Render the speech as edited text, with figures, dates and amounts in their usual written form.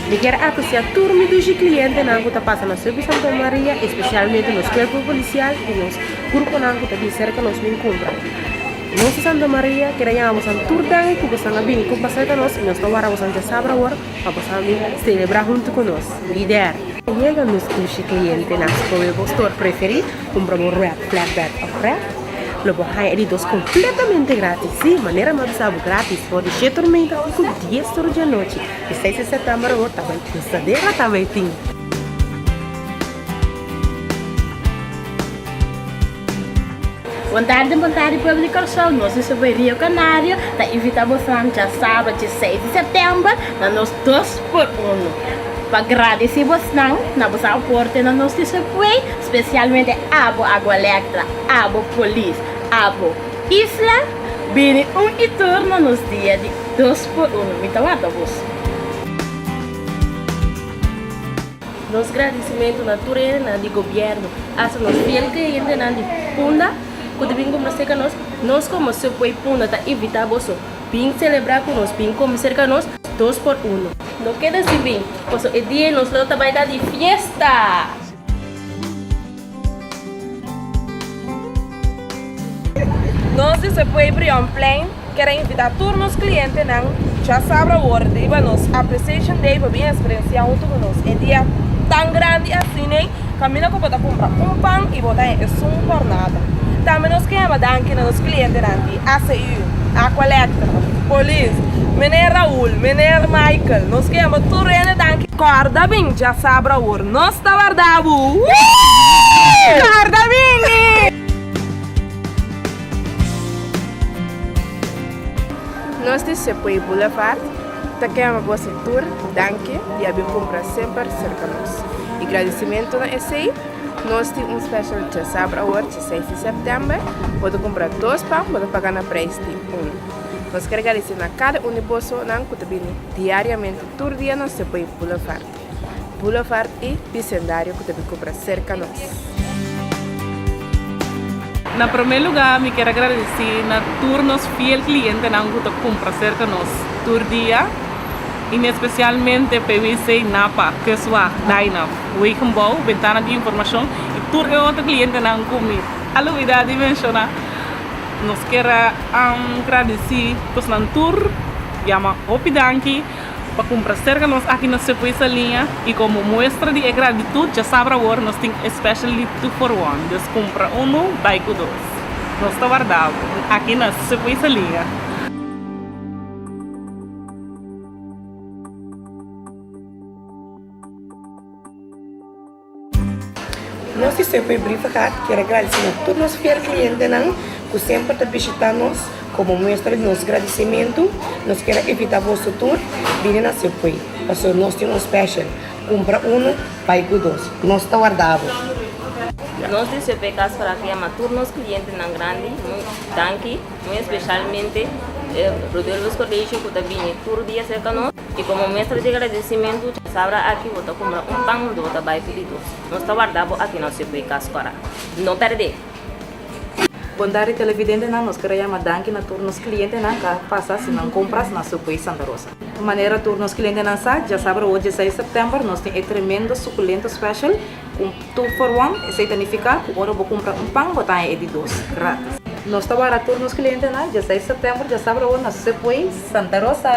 Mi kier aprecia tur mi dushi clientenan cu ta pasa na Subway Santa Maria, especialmente nos cuerpo policial y nos gruponan cu ta bin cerca nos bin cumpra. Nos di Santa Maria kier a yama bosan tur danki cu bosan a bini cumpra cerca nos y nos ta wara bosan djasabra awor pa bosan bin celebra hunto cu nos. Lider! Yega nos dushi clientenan, scoge bo store preferi, cumpra bo wrap, flatbread of wrap. Lo bo haña e di dos completamente gratis. Sí, manera mi a bisa bo, gratis, for di shete or meinta te cu dies or di anochi. Di seis di sètèmber awor ta bai Gozadera ta bai tin. Bon tardi bon tardi pueblo di Kòrsou, nos di Subway Rio Canario ta invitá bosonan djasabra dieseis di sètèmber na nos dos por uno pa gradisí bosnan na boso aporte na nos di Subway, spesialmente abo Agualectra, abo Polis, abo Isla, bini un i tur na nos dia di dos por uno, mi ta warda boso. Nos gradisimentu na tur hendenan di gobièrnu, asta nos fiel klientenan di Punda ku ta bin kumpra serka nos. Nos komo Subway Punda ta invitá boso bin selebrá ku nos, bin kome serka nos dos por uno. No keda sin bin, pasobra e dia ei nos lo ta bai ta di fiesta! Nos di Subway Brionplein kier a invitá tur nos klientenan djasabra awor riba nos Appreciation Day pa bin eksperensiá huntu ku nos e dia tan grandi asina ei kaminda ku bo ta kumpra un pan i bo ta haña esun por nada. Tambe nos ke yama danki na nos klientenan di ACU, Aqualectra, Polis, Meneer Raul, Meneer Michael, nos ke yama tur hende danki. Kòrda bin djasabra awor nos ta warda bo! Kòrda bini! Nos di Subway Boulevard ta kema boso tur danki di a bin kumpra semper serka nos. I gradisimentu na esei, nos tin un special djasabra awor, djaseis di sèptèmber, bo ta kumpra dos pan, bo ta paga na preis di un. Nos ker gradisé na kada un di bosonan ku ta bini diariamente tur dia na Subway Boulevard. Boulevard i bisendario ku ta bin kumpra serka nos. Na promé lugá mi kier a gradisí na tur nos fiel klientenan ku ta kumpra serka nos tur dia i espesialmente PWC, Napa, Kuswa, Dynaf, Wegenbouw, Bentana di Informashon i tur e otro klientenan ku mi a lubidá di menshoná. Nos kier a gradisí bosnan tur, yama hopi danki. Pa cumpra cerca nos aki na Subway Saliña y como muestra di e gratitud djasabra awor nos tin e special di two for one, dus cumpra uno bay cu dos. Nos ta warda bo aki na Subway Saliña. Nos di Subway Brievengat kier a gradisí na tur nos fiel klientenan ku semper ta bishitá nos. Komo muestra di nos gradisimentu, nos kier a invitá boso tur bini na Subway, pasobra nos tin un special, kumpra unu, bai ku dos. Nos ta warda bo! Nos di Subway Cas para yama tur nos klientenan grandi muy danki, muy especialmente Rodolfo Scordecio ku ta bini tur dia serka nos. I komo muestra di gradisimentu, djasabra aki bo ta kumpra un pan huntu bo ta bai pidi dos. Nos ta warda bo aki na Subway Cas Kora. No pèrdè! Bon tardi televidentenan, nos kere yama danki na tur nos klientenan ku a pasa si nan kompras na Subway Santa Rosa. Manera tur nos klientenan sa, djasabra awor dieseis sèptèmber nos tin e tremendo sukulento special ku two for one, esei ta nifiká ku ora bo kumpra un pan bo ta haña e di dos gratis. Nos ta wara tur nos klientenan djaseis sèptèmber djasabra awor na Subway Santa Rosa.